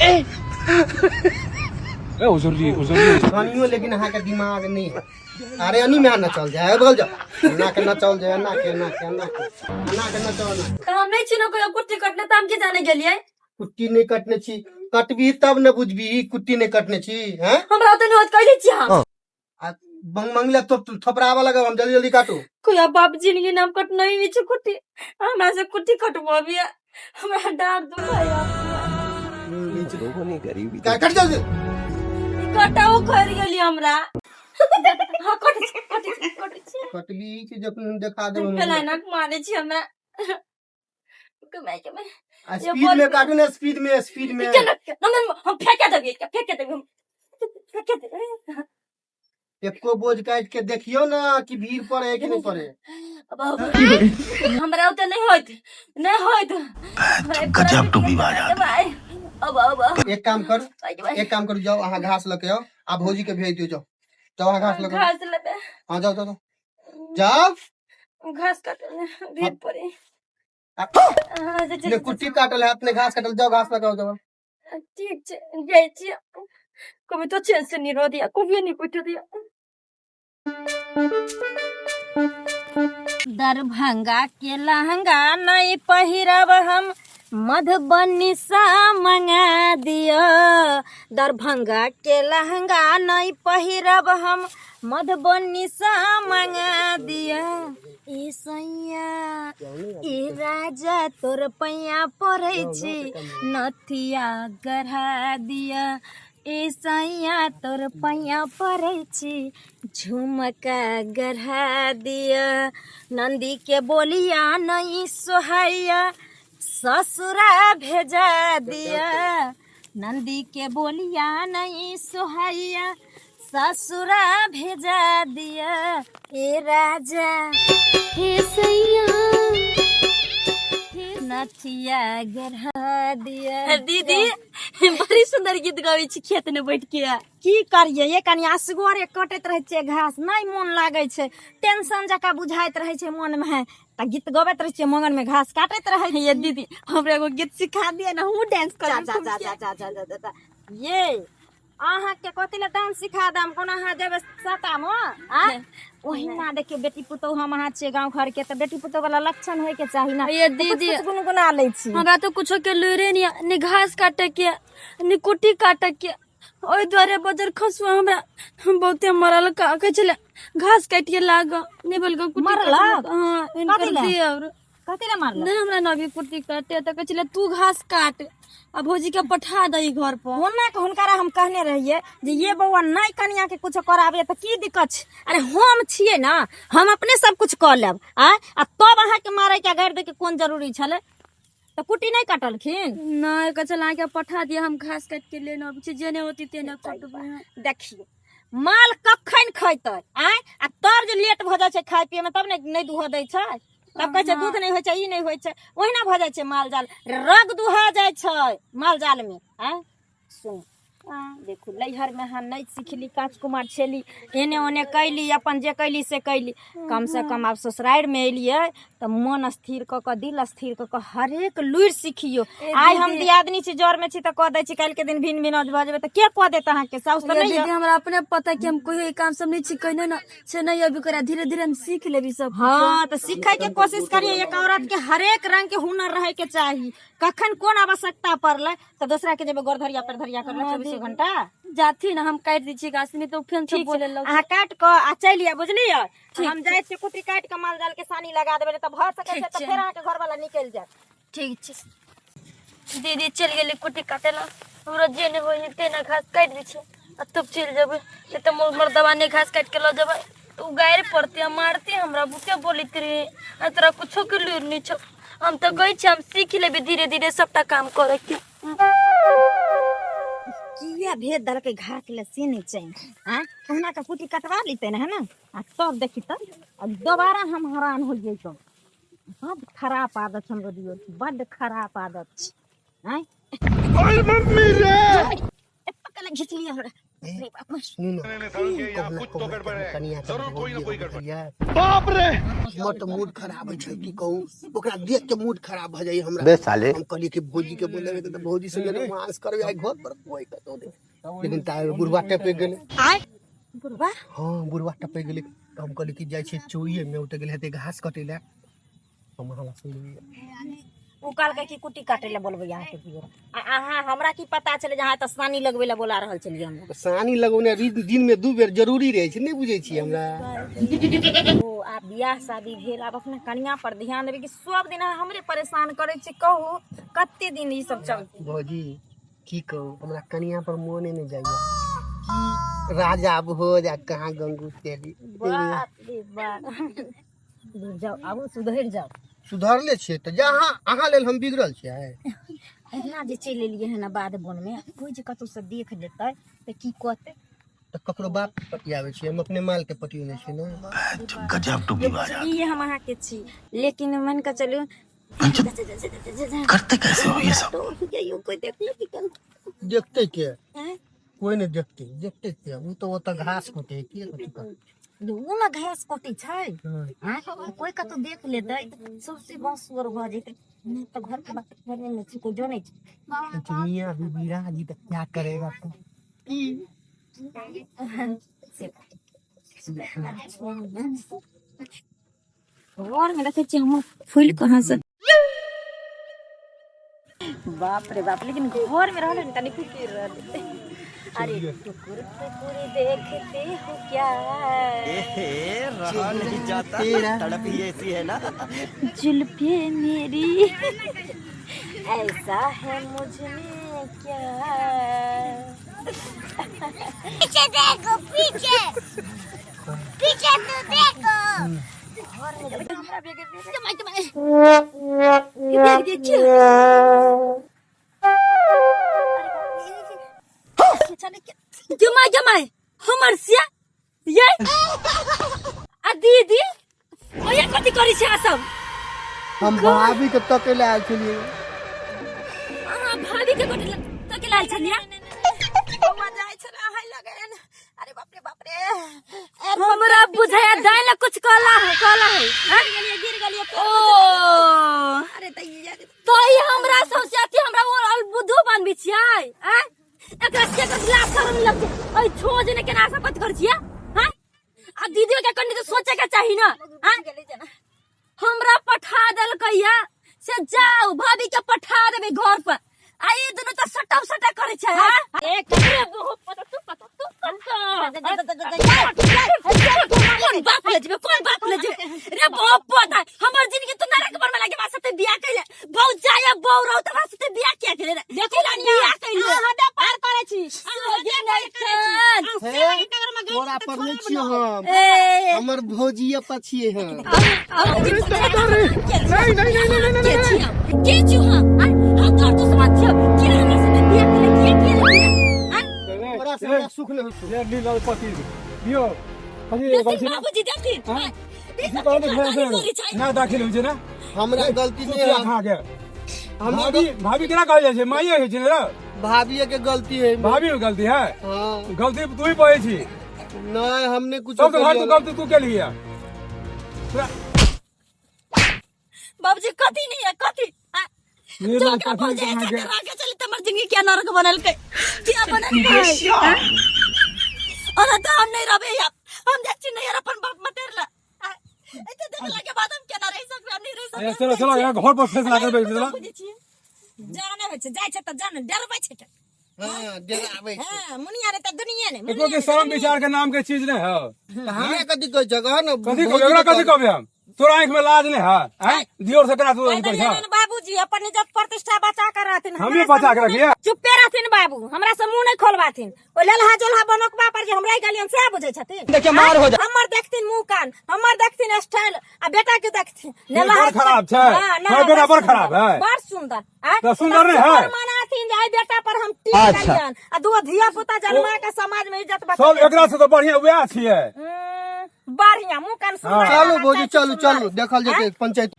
ए aujourd'hui aujourd'hui कनियो लेकिन अहाँके दिमाग नहि है। अरे अनी में न चल जाए बगल जाओ ना के न चल जाए ना के ना के ना के ना के न चल ना। तऽ हम नहि छिनो कहियो कुट्टी कटने, तऽ हम की जाने गेलियै? कुट्टी नहीं कटने छी, कटबी तब न बुझबी कुट्टी नहीं कटने छी हैं। हमरा ओते नहि होत, कैले छी हम। आ बंग मंगला तो थपरावा लगा, हम जल्दी जल्दी काटू। कोई बाप जिंदगी नाम कटना ही नहीं छै कुट्टी, हमरा से कुट्टी कटबो हमरा डांट दो भाई। लोगों ने गरीबी कट जल्दी। कटाओ कर गेली हमरा। हाँ, कट कट कट। कटबी कि जखन देखा देब हम। पेलानक मारे छी हमरा कमाई कमाई। आ स्पीड में काटू ना, स्पीड में, स्पीड में। केना केना हम फेंके देबै, फेंके देबै, हम फेंके देबै। एको बोझ काट के देखियो ना कि भीड़ पड़े है कि नहीं पड़े। अब हमरा ओते नहीं होत, नहीं होत। गजब टूबी बाज। भाई, अब अब एक काम कर, एक काम करू, जाओ अहाँ घास लके आओ आ भौजी के भेज दियो। जाओ जाओ अहाँ घास लके आओ। घास लेबे? हाँ, जाओ जाओ जाओ जाओ। घास काटे भीड़ पड़े। आ, हाँ, ने कुट्टी काटल है अपने घास काटल। जाओ घास लगाओ, जाओ। ठीक छै, जाइ छी। कभी तो चैन से नहीं रह दिया, कभी नहीं कुछ दिया। दरभंगा के लहंगा नहीं पहिरब हम, मधुबनी सा मंगा दियो। दरभंगा के लहंगा नहीं पहिरब हम, मधुबनी सा मंगा दियो। ए सैया, ए राजा, तोर पैया पड़ै छी, नथिया गढ़ा दिया। ए सैया, तोर पैया पड़ै छी, झुमका गढ़ा दिया। नंदी के बोलिया नहीं सोहैया, ससुरा भेजा दिया। नंदी के बोलिया नहीं सोहैया, ससुरा भेजा दिया। ए राजा, हे सैया, नथिया गढ़ा दिया। दीदी, बड़ी सुंदर गीत गाबै छी खेत में बैठ के। की करिए ये कनि, असगरे कटैत रहै छियै घास, नहि मोन लागै छै, टेंशन जकाँ बुझाइत रहै छै मोनमे, तऽ गीत गबैत रहै छियै, मगन में घास काटैत रहै। ये दीदी, हमरा एगो गीत सिखा दिअ ने, हमहूँ डांस जा करब। जा जा जा जा जा जा जा जा। ये अहाँके कथी लए डांस सिखा देम? कोना अहाँ जेबै सटामे आ? ओहिना देखियौ, बेटी पुतोहु हम अहाँ छियै गाँव घर के, तऽ बेटी पुतोहु वाला लक्षण होय के चाही ने। ये तऽ दीदी, कुछ कुछ गुनगुना लै छी। हमरा तो कुछो के लुरे नहीं, ने घास काटे के ने कुट्टी काटे के। ओहि दुआरे बजर खसुआ हमरा बहुते मरल का, कहै छलै घास काटि के लाग, नहि बोलको कुट्टी। मरलक? काटलक। हाँ, हिनकर कथी लए? दियर। कथी लए मारलक? नहि, हमरा नवी कुट्टी काटे तऽ कहै छलै तू घास काट आ भौजी के पठा दही घर पर। ओना के हुनकरा हम कहने रहिए जे ये बौआ, नहि कनिया के कुछो कराबे तऽ की दिक्कत छै? अरे हम छियै ने, हम अपने सब कुछ कऽ लेब। आ आ तब अहाँके मारे के गारि दै के कोन जरूरी छलै? तऽ कुट्टी नहि कटलखिन? नहि, कहै छलै अहाँके पठा दिअ, हम घास काटि के लेने अबै छी, जेने होती तेने कटबै। देखियौ, माल कखन खैतै आँय? आ तब जे लेट भऽ जाइ छै खाय पियैमे, तब ने नहि दूहऽ दै छै, तब कहै छै दूध नहि होइ छै, ई नहि होइ छै। ओहिना भऽ जाइ छै माल जाल, रग दुहा जाइ छै माल जालमे। आँय सुन, देखू, नैहरमे अहाँ नहि सिखली, काँच कुमार छेली, एने ओने कैली, अपन जे कैली से कैली। कम से कम आब ससुरारिमे एलियै तऽ मन स्थिर कऽ कऽ, दिल स्थिर कऽ कऽ हरेक लुरि सिखियौ। आइ हम दियादनी छी, जरमे छी तऽ कऽ दै छी, काल्हिके दिन भिन भिनौज भऽ जेबै तऽ के कऽ देत अहाँके? साउस तऽ नहि दीदी, हमरा अपने पता कि हम कहियो ई काम सब नहीं छी कहिने ना से नहीं अभी करा, धीरे धीरे हम सीख लेबी सब। हाँ, तऽ सीखे के कोशिश करिए। एक औरत के हरेक रंग के हुनर रहे के चाही। कखन कोन आवश्यकता पड़लै तऽ दोसरा के जेबै गोरधरिया परधरिया करले 24 घंटा? जाथी ना, हम काटि दै छी गाछ, नहीं तो फेन सब ठीक छै। बोले लग। अहाँ काटि कऽ आ चलि आयब, बुझलियै? हम जाइ छियै कुट्टी काटि कऽ माल जाल के सानी लगा देबै, नहि तऽ भऽ सकै छै तऽ फेर अहाँके घरवाला निकलि जायत। ठीक छै दीदी, चलि गेली कुट्टी काटे ला। हमरा जे नहि होइ तेना घास काटि दै छै आ तब चलि जेबै, नहि तऽ मर्दबा नहि घास काटि के लऽ जेबै तऽ ओ गारि पड़तै आ मारतै हमरा। बहुते बोलैत रहे, आ तोरा कुछो के लूरि नहि छौ। हम तऽ कहै छी हम सीख लेबै धीरे धीरे सबटा काम करैके। किया भेज देलकै घास ले से नहि छै? आँय, कहुना कऽ कुट्टी कटवा लेतै ने, है ने? आ तब देखी तऽ आ दोबारा हम हैरान हो जैतहुँ। बड्ड खराब आदत छै हमरो दियौ, बड्ड खराब आदत छै। आँय, मम्मी रे, घिचलियै हमरा। सुनू ना, कुछ तो गड़बड़ है, कनिया के जरूर कोई ना कोई गड़बड़। बुझलियै? हमर तऽ मूड खराब होइ छै, की कहू, ओकरा देख के मूड खराब भऽ जाइए हमरा। बे साले। हम कहलियै कि भौजी के बोलेबै तऽ भौजी से गेलै मांस करबै आइ घर पर, कोइ कतौ नहि, लेकिन ताबे बुढ़वा टपकि गेलै। आय बुढ़वा? हँ, बुढ़वा टपकि गेलै तऽ हम कहलियै कि जाइ छियै चौइएमे, ओ तऽ गेलै हेतै घास कटै लए, हम अहाँ लग सुनि लेलियै। ओ कहलकै कि कुट्टी काटे लए बोलबै अहाँके दियौ, आ अहाँ हमरा की पता छलै जे अहाँ तऽ सानी लगबै लए बोला रहल छलियै हमरा। सानी लगौने दिनमे 2 बेर जरूरी रहै छै, नहि बुझै छियै हमरा? ओ आब बियाह शादी भेल, आब अपना कनिया पर ध्यान देबै कि सब दिन अहाँ हमरे परेशान करै छी? कहू, कते दिन ई सब चलतै? भौजी, की कहू, हमरा कनिया पर मोने नहि जाइए की राजा भोज आ कहाँ गंगू तेली। बाप रे बाप, जाओ, आबू सुधरि जाओ। सुधरले छियै तऽ जहाँ अहाँ लेल हम बिगड़ल छियै। एना जे चलि एलियै हन बाध बनमे, कोइ जे कतहु से देख लेतै तऽ की कहतै? तऽ ककरो बाप के पटियाबै छियै? हम अपने माल के पटियौने छियै ने। गजब टूपी बाजा। ई हम अहाँके छी, लेकिन मानि कऽ चलू करते कैसे हो ये सब? कोइ देख लेतै कल। देखते के? आँय? कोइ नहि देखते। देखते के? ओ तऽ ओतऽ घास कटे के कथी करतै? ओ ने घास कटै छै। हँ। आँय, कोइ कतहु देख लेतै तऽ सौंसे बाँस सुअर भऽ जेतै। नहि तऽ घरके बात घरमे नहि छै, कोइ जनै छै? अच्छा, मियाँ बीबी राजी तऽ क्या करेगा तू? से घरमे देखै छियै हमर फूल कहाँ से, बाप रे बाप। लेकिन घर में रहले ने तनी फिकिर रहले। अरे, टुकुर टुकुर देखते हो क्या? रहा नहीं जाता, तड़प ही ऐसी है ना। जुल्फे मेरी ऐसा है मुझ में क्या? पीछे देखो, पीछे, पीछे तो देखो। जमाई, जमाई, देख देख छियै। जमाई, जमाई, हमर सिया ये आ दीदी ओया कथी करै छै? आ सब हम भाभी के तके ले आयल छलियै। अहाँ भाभी के कथी तके लाल छलियै? बौआ जाइ छलै अहाँ लगन। अरे बाप रे बाप रे। हमरा बुझाया दाइ ला कुछ कहला है, कहला है। गिर गेलियै, गिर गेलियै। ओ। अरे दैया रे। तो ई हमरा सबसे अथी हमरा ओ अलबुद्धू बनबै छियै? आँय, एकरा से के लाज शरम लगतै? ओइ छो जे ने केना सब कथी करै छियै? हाँ, आ दीदी के कनि तऽ सोचे के चाही ना। आँय, गेलै जेना। हमरा पठा देलकैया से जाओ भाभी के पठा देबै घर पर, आ ई दुनू तऽ सटम सटा करै छै। हाँ? एक अरे बहुत पता तू, पता तू, पता कोन बाप ले जेबे, कोन बाप ले जेबे रे बाप? पता हमर जिंदगी तू नरक बनबे लागे। हमरा साथे बियाह कैले बहुत जाय बौ रहो, त हमरा साथे बियाह किया केले रे? देखू किया बियाह कैले? अहाँ व्यापार करै छी। सोगे नहीं खान। हे, तोरा पर नहि छियै हम। ए। हमर भौजी पर छियै हम। नहीं नहीं नहीं नहीं नहीं, के छियो हम? आय, हम तोहर दुश्मन छियो। किया हमरा साथे बियाह केले? किया केले बियाह? आय, तोरा से हमरा सुख नहि होइ छौ। ये नील पति दियो कथी देखिन गलती बाबूजी, देखिन। हाँ? आय, ई सब की कहलक? खानदानी करै छै। ना दाखिल होइ छै ने। हमरा गलती नहीं है। खा के हमरा भाभी, भाभी केना कहल जाइ छै? माइए होइ छै ने रे? भाभी के गलती है। भाभी के गलती है? हाँ। गलती तू ही पड़े छी। नहीं, हमने कुछ सब तो घर तू गलती तू केलही है। बाबूजी, कथी नहीं है, कथी? आय, ये जो लोग ओकरा कथी भौजाई अहाँके- के राखे चली त हमर जिंदगी क्या नरक बनलकै, क्या बनलकै? आय? ओना तऽ हम नहीं रहबै आब, हम जाइ छी नैहर अपन बाप मतेर ला। आय, एते देखला के बाद हम केना रहि सकबै? हम नहीं रहि अरे सकबै। चलो चलो, यहाँ घर पर फैसला करबै, चलो। बुझै छियै। जाने होइ छै, जाइ छै तऽ जान डरबै छै के। हाँ, डराबै छै। हँ, मुनिया रे तऽ दुनिया ने। एको के शर्म विचार के नाम के चीज नहीं है। तऽ हमरा कथी कहै छै? कह ने। कथी कहबै एकरा? कथी कहबै हम? तोरा आँख में लाज नहीं है? आँय, दियोर से केना तू करै छह? बाबूजी अपन इज्जत प्रतिष्ठा बचा कर रहथिन। हमही बचा के रखिए। चुप्पे रहथिन बाबू, हमरा से मुंह नहीं खोलबाथिन। ओ ललहा जोलहा बनोकबा पर जे हमरा ही गालियन सएह बुझै छथिन। देखिए, मार हो जा। हमर देखथिन मुंह कान, हमर देखथिन स्टाइल, आ बेटा के देखथिन बड़ खराब छै। हाँ, हर बेटा बड़ खराब है। बड़ सुंदर आँय? तऽ सुंदर नहीं है? मनाथिन जे एहि बेटा पर हम टिक गेलियन, आ दूगो धिया पुता जन्मा के समाज में इज्जत बचा। सब एकरा से तो बढ़िया वएह छियै। बढ़िया मुंह कान सुंदर। चलू भौजी, चलू चलू, देखल जेतै पंचायत।